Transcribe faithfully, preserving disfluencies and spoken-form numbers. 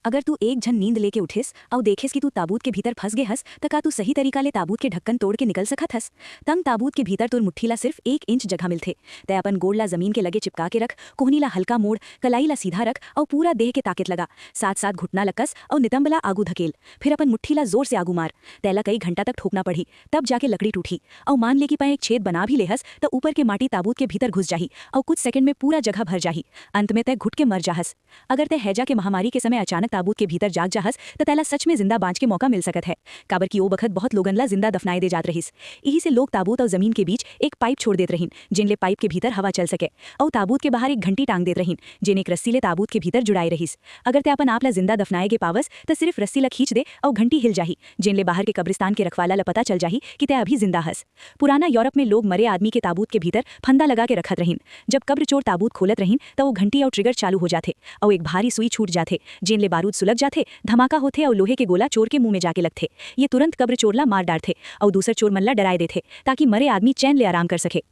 अगर तू एक झन नींद लेके उठिस अउ देखेस कि तू ताबूत के भीतर फंस गे हस, त का तू सही तरीका ले ताबूत के ढक्कन तोड़ के निकल सकत हस? तंग ताबूत के भीतर तोर मुट्ठी ला सिर्फ एक इंच जगह मिलथे। तै अपन गोड़ ला जमीन के लगे चिपका के रख, कोहनी ला हल्का मोड़, कलाई ला सीधा रख अउ पूरा देह के ताकत लगा। साथ-साथ घुटना ला कस अउ नितंब ला आगू धकेल। फिर अपन मुट्ठी ला जोर से आगू मार। तैला कई घंटा तक ठोकना पड़ही, तब जाके लकड़ी टूटही। अउ मान ले कि पै एक छेद बना भी लेहस, त ऊपर के माटी ताबूत के भीतर घुस जाही अउ कुछ सेकंड में पूरा जगह भर जाही। अंत में तै घुट के मर जाहस। अगर तै हैजा के महामारी के समय अचानक ताबूत के भीतर जाग जाहस, त तैला सच में जिंदा बांच के मौका मिल सकत है, काबर कि ओ बखत बहुत लोगन ला जिंदा दफनाए दे जात रहिस। इही से लोग ताबूत अउ जमीन के बीच एक पाइप छोड़ देत रहिन, जेन ले पाइप के भीतर हवा चल सके, अउ ताबूत के बाहर एक घंटी टांग देत रहिन, जेन एक रस्सी ले ताबूत के भीतर जुड़ाए रहिस। अगर तै अपन आप ला जिंदा दफनाए गे पावस, त सिर्फ रस्सी ला खींच दे अउ घंटी हिल जाही, जेन ले बाहर के कब्रिस्तान के रखवाला ला पता चल जाही कि तै अभी जिंदा हस। पुराना यूरोप में लोग मरे आदमी के ताबूत के भीतर फंदा लगा के रखत रहिन। जब कब्र चोर ताबूत खोलत रहिन, त वो घंटी अउ ट्रिगर चालू हो जाथे अउ एक भारी सुई छूट जाथे, जेन ले बारूद सुलग जाथे, धमाका होथे अउ लोहे के गोला चोर के मुंह में जाके लगथे। ये तुरंत कब्र चोर ला मार डारथे अउ दूसर चोर मन ला डराए देथे, ताकि मरे आदमी चैन ले आराम कर सके।